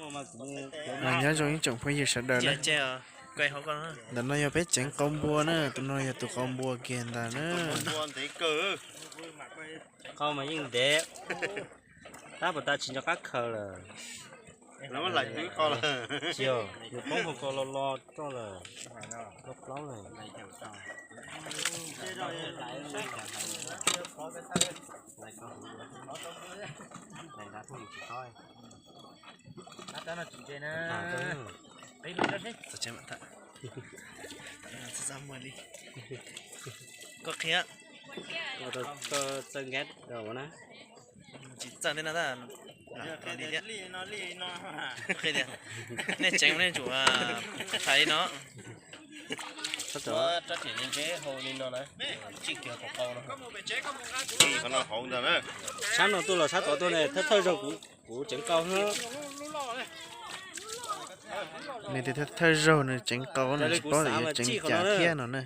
Nyob zoo ib tsoom phooj ywg sawv daws na. Ntawm no yog peb tseev qau npua na, tus no yog tus qau npua kiag ntag na. Qau mas yeej ntev, tab puas tas tsis nco qab khaws lawm. Tsis yog, nws poob hauv ko lo lo roj lawm, lo plaub lawm. Koj qhia, txawj nkab ua na. Tsis txawj thiab no, qhia tias nej tseev nej tsum hais li no. Sab no tuaj los sab tod tuaj ne, thawj thawj zaug kuv tseev qau na. Nws tias thawj zaug nws tseev qau, nws tsis paub yuav tseev cas thiab no na.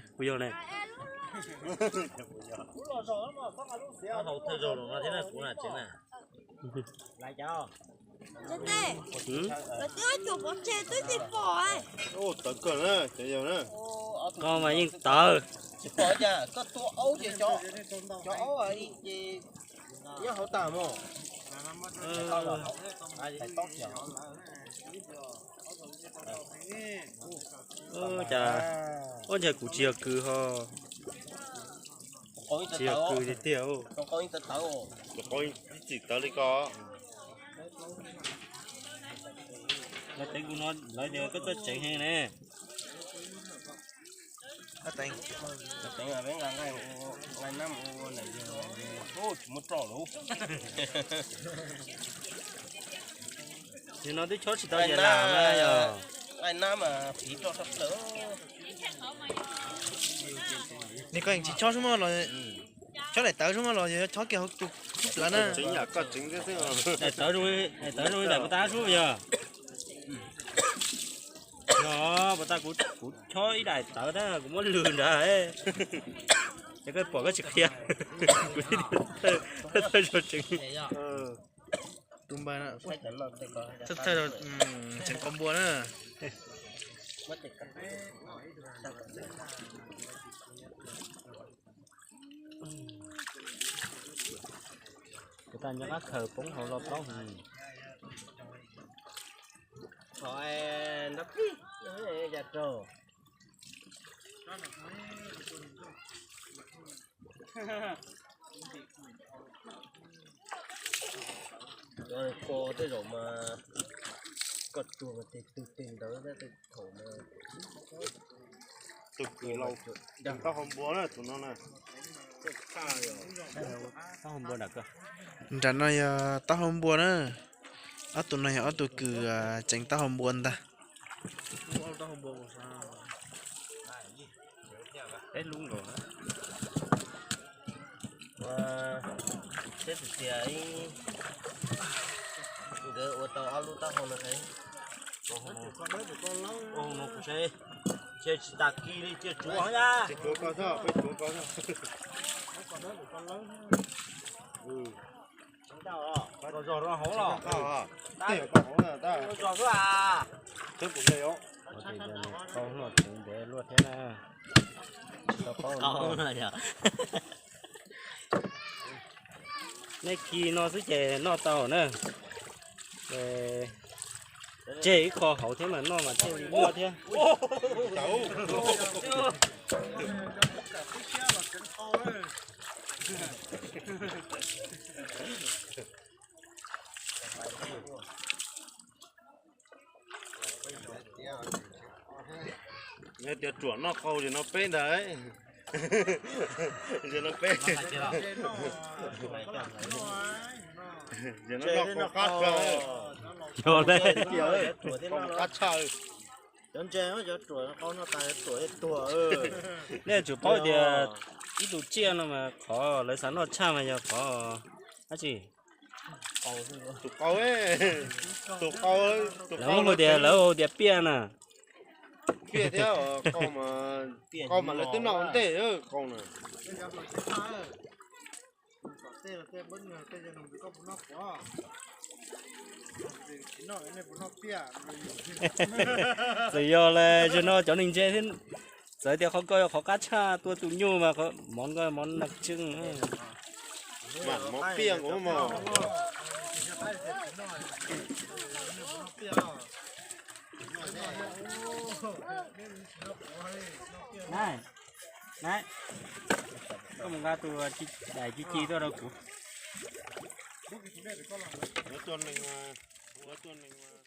Qau mas yeej tawv. Cas ua cas kuv tsis yog kws ho, tsis yog kws tiag tiag. Txim tawv li ko. Lawv teev kuv no lawv tias koj txawj tseev heev ne. Tsis muaj roj lawm. Nim no twb chob tsis tau yam lam na yog. Nej koj yeej tsis chob sub mog los, chob daim tawv sub mog los yog chob kiag hauv tus sub plawv na. Daim tawv zoo li daim puas tas sub yog. Yog puas tas kuv chob ib daim tawv tab kuv muab lwg nrad. Ces koj pom koj tsis qhia. Kuv thiaj thawj zaug tseev. Tus npawg thawj thawj tseev qau npua na. Kuv tas nco qab khaws poob hauv lo plaub hwv. Tej zaum mas koj tuag mas tes twg tes ntawd, tej thaum mas tus kws laus taub hau npua na tus no na. Taub hau npua nram ko. Nram no yog taub hau npua na. Ob tug no yog ob tug kws tseev taub hau npua ntag. Peb lub nkaus. Seb tias nkawd ua tau ob lub taub hau no. Ua no kuv seb, cia tsis tas kis li cia tsuav na. Zog rau hauv los. Zog xwb a. Ua tsis ntev luaj thiab na. Nej khi no xwb ces noj tau na. Tseg ib qho hauv thiab mas noj mas thiaj li muaj thiab. Yog tias ruam noj qau ces no peb ntag. Ces no peb, ces no noj qau qab tshaj. Yog le, qau qab tshaj. Nej tsum paub tias ib tug tsiaj no mas qhov lawv xav noj tshaj mas yog qhov dab tsi? Tus qau, tus qau, lawv hu tias, lawv hu tias piaj na. Piaj thiab, qau mas lawv twb noj ua ntej qau na. Tej no tej no tej no koj puas noj pov? Txawm yog li, zaum no cov neeg ntse thiab, txawm tias qhov ko yog qhov qab tshaj tua tus nyuj mas mov ko mov nag tseej. Mov piaj nkaus mog. Koj mus nqa tus daim ci ci tuaj rau kuv. Ua tuaj neeg, ua tuaj neeg.